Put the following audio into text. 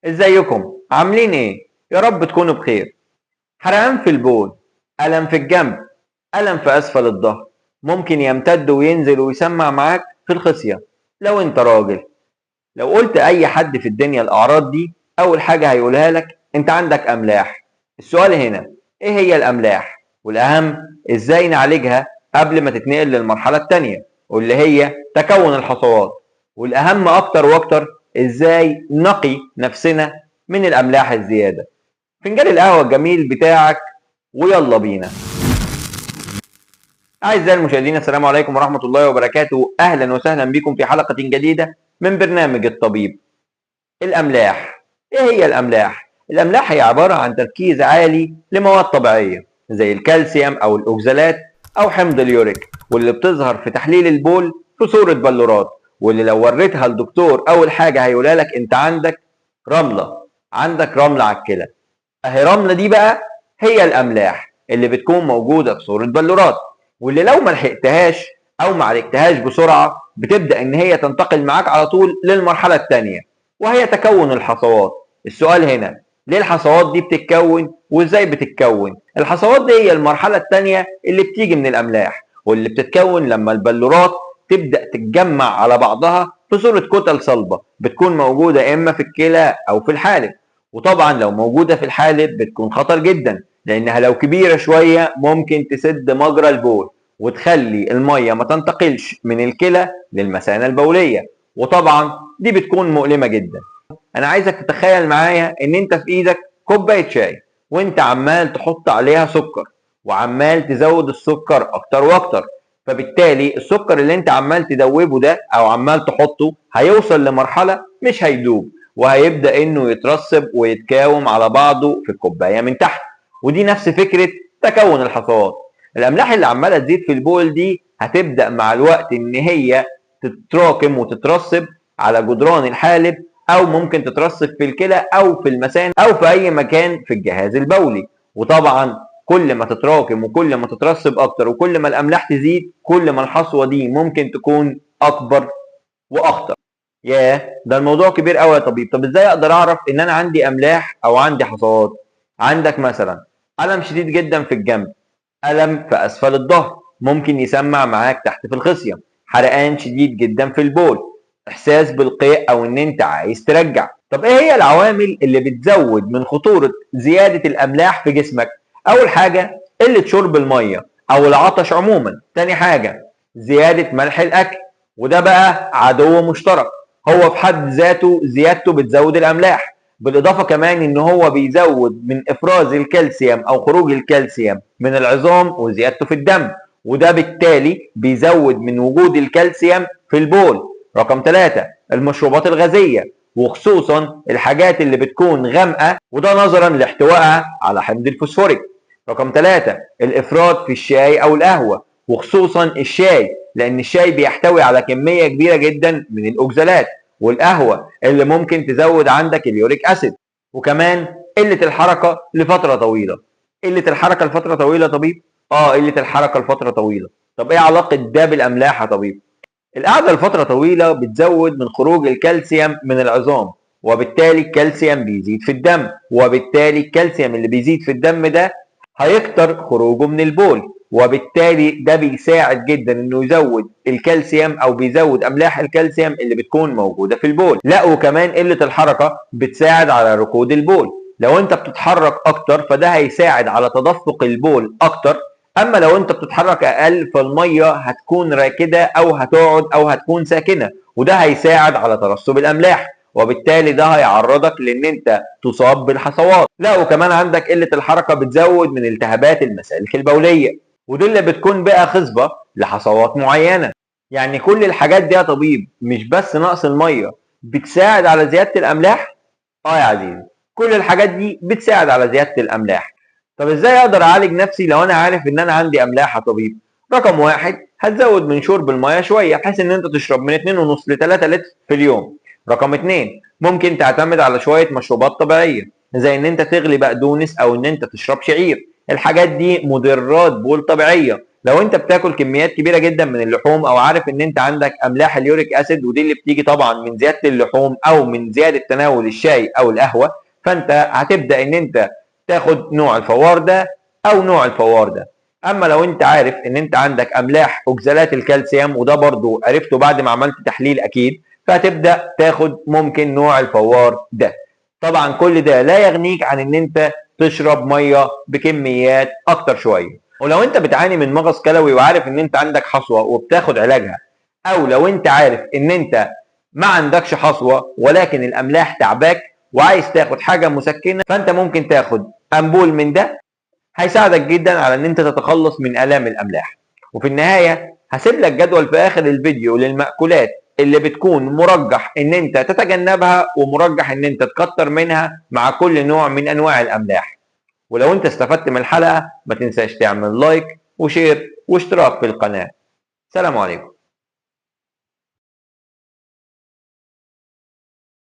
ازيكم؟ عاملين ايه؟ يا رب تكونوا بخير. حرقان في البول، ألم في الجنب، ألم في أسفل الظهر، ممكن يمتد وينزل ويسمع معاك في الخصية لو انت راجل. لو قلت أي حد في الدنيا الأعراض دي أول حاجة هيقولها لك انت عندك أملاح. السؤال هنا ايه هي الأملاح؟ والأهم ازاي نعالجها قبل ما تتنقل للمرحلة التانية واللي هي تكون الحصوات، والأهم أكتر وأكتر ازاي نقي نفسنا من الأملاح الزيادة. فنجان القهوة الجميل بتاعك ويلا بينا. أعزائي المشاهدين، السلام عليكم ورحمة الله وبركاته. أهلا وسهلا بكم في حلقة جديدة من برنامج الطبيب. الأملاح، إيه هي الأملاح؟ الأملاح هي عبارة عن تركيز عالي لمواد طبيعية زي الكالسيوم أو الأوكزالات أو حمض اليوريك، واللي بتظهر في تحليل البول في صورة بلورات، واللي لو وريتها لدكتور أول حاجة هيقولها لك أنت عندك رملة، عندك رملة على الكلى. أهي رملة دي بقى هي الأملاح اللي بتكون موجودة في صورة بلورات، واللي لو ما لحقتهاش أو ما عالجتهاش بسرعة بتبدأ إن هي تنتقل معاك على طول للمرحلة الثانية وهي تكون الحصوات. السؤال هنا ليه الحصوات دي بتتكون وإزاي بتتكون؟ الحصوات دي هي المرحلة الثانية اللي بتيجي من الأملاح، واللي بتتكون لما البلورات تبدأ تتجمع على بعضها في صورة كتل صلبة بتكون موجودة إما في الكلى أو في الحالب. وطبعا لو موجودة في الحالب بتكون خطر جدا، لأنها لو كبيرة شوية ممكن تسد مجرى البول وتخلي المية ما تنتقلش من الكلى للمثانة البولية، وطبعا دي بتكون مؤلمة جدا. أنا عايزك تتخيل معايا إن أنت في إيدك كوباية شاي وأنت عمال تحط عليها سكر وعمال تزود السكر أكتر وأكتر، فبالتالي السكر اللي أنت عمال تدوبه ده أو عمال تحطه هيوصل لمرحلة مش هيدوب، وهيبدأ إنه يترسب ويتكاوم على بعضه في الكوباية من تحت. ودي نفس فكرة تكون الحصوات. الأملاح اللي عمالة تزيد في البول دي هتبدأ مع الوقت إن هي تتراكم وتترسب على جدران الحالب، أو ممكن تترسب في الكلى أو في المثانة أو في أي مكان في الجهاز البولي. وطبعا كل ما تتراكم وكل ما تترسب أكتر وكل ما الأملاح تزيد كل ما الحصوة دي ممكن تكون أكبر وأخطر. ياه، ده الموضوع كبير قوي يا طبيب. طب ازاي اقدر اعرف ان انا عندي املاح او عندي حصوات؟ عندك مثلا الم شديد جدا في الجنب، الم في اسفل الظهر ممكن يسمع معاك تحت في الخصيه، حرقان شديد جدا في البول، احساس بالقيء او ان انت عايز ترجع. طب ايه هي العوامل اللي بتزود من خطورة زيادة الاملاح في جسمك؟ اول حاجة قلة شرب المية او العطش عموما. تاني حاجة زيادة ملح الاكل، وده بقى عدو مشترك، هو في حد ذاته زيادته بتزود الاملاح، بالاضافة كمان ان هو بيزود من افراز الكالسيوم او خروج الكالسيوم من العظام وزيادته في الدم، وده بالتالي بيزود من وجود الكالسيوم في البول. رقم 3 المشروبات الغازية، وخصوصا الحاجات اللي بتكون غامقه، وده نظرا لاحتوائها على حمض الفوسفوريك. رقم 3 الافراط في الشاي او القهوة، وخصوصا الشاي، لان الشاي بيحتوي على كمية كبيرة جدا من الاوكزالات، والقهوة اللي ممكن تزود عندك ال uric acid. وكمان قلة الحركة لفترة طويلة. قلة الحركة لفترة طويلة يا طبيب؟ قلة الحركة لفترة طويلة. طب ايه علاقة ده بالاملاح يا طبيب؟ القعدة لفترة طويلة بتزود من خروج الكالسيوم من العظام، وبالتالي الكالسيوم بيزيد في الدم، وبالتالي الكالسيوم اللي بيزيد في الدم ده هيكتر خروجه من البول، وبالتالي ده بيساعد جدا انه يزود الكالسيوم او بيزود املاح الكالسيوم اللي بتكون موجودة في البول. لا وكمان قلة الحركة بتساعد على ركود البول. لو انت بتتحرك اكتر فده هيساعد على تدفق البول اكتر، اما لو انت بتتحرك اقل فالميه هتكون راكده او هتقعد او هتكون ساكنة، وده هيساعد على ترسب الاملاح، وبالتالي ده هيعرضك لان انت تصاب بالحصوات. لا وكمان عندك قلة الحركة بتزود من التهابات المسالك البوليه، ودي اللي بتكون بقى خصبة لحصوات معينة. يعني كل الحاجات دي يا طبيب مش بس نقص المية بتساعد على زيادة الاملاح؟ يا عزيزي كل الحاجات دي بتساعد على زيادة الاملاح. طب ازاي اقدر اعالج نفسي لو انا عارف ان انا عندي املاح يا طبيب؟ رقم 1 هتزود من شرب المية شوية بحيث ان انت تشرب من 2.5 ل 3 لتر في اليوم. رقم 2 ممكن تعتمد على شوية مشروبات طبيعية زي ان انت تغلي بقدونس او ان انت تشرب شعير. الحاجات دي مدرات بول طبيعية لو انت بتاكل كميات كبيرة جدا من اللحوم، او عارف ان انت عندك املاح ال uric acid، ودي اللي بتيجي طبعا من زيادة اللحوم او من زيادة تناول الشاي او القهوة، فانت هتبدا ان انت تاخد نوع الفوار ده او نوع الفوار ده. اما لو انت عارف ان انت عندك املاح اوكزالات الكالسيوم، وده برضو عرفته بعد ما عملت تحليل اكيد، فهتبدا تاخد ممكن نوع الفوار ده. طبعا كل ده لا يغنيك عن ان انت تشرب مية بكميات اكتر شوية. ولو انت بتعاني من مغص كلوي وعارف ان انت عندك حصوه وبتاخد علاجها، او لو انت عارف ان انت ما عندكش حصوه ولكن الاملاح تعباك وعايز تاخد حاجة مسكنه، فانت ممكن تاخد امبول من ده، هيساعدك جدا على ان انت تتخلص من الام الاملاح. وفي النهاية هسيب لك جدول في اخر الفيديو للمأكولات اللي بتكون مرجح ان انت تتجنبها ومرجح ان انت تكتر منها مع كل نوع من انواع الاملاح. ولو انت استفدت من الحلقة ما تنساش تعمل like و share واشتراك في القناة. سلام عليكم.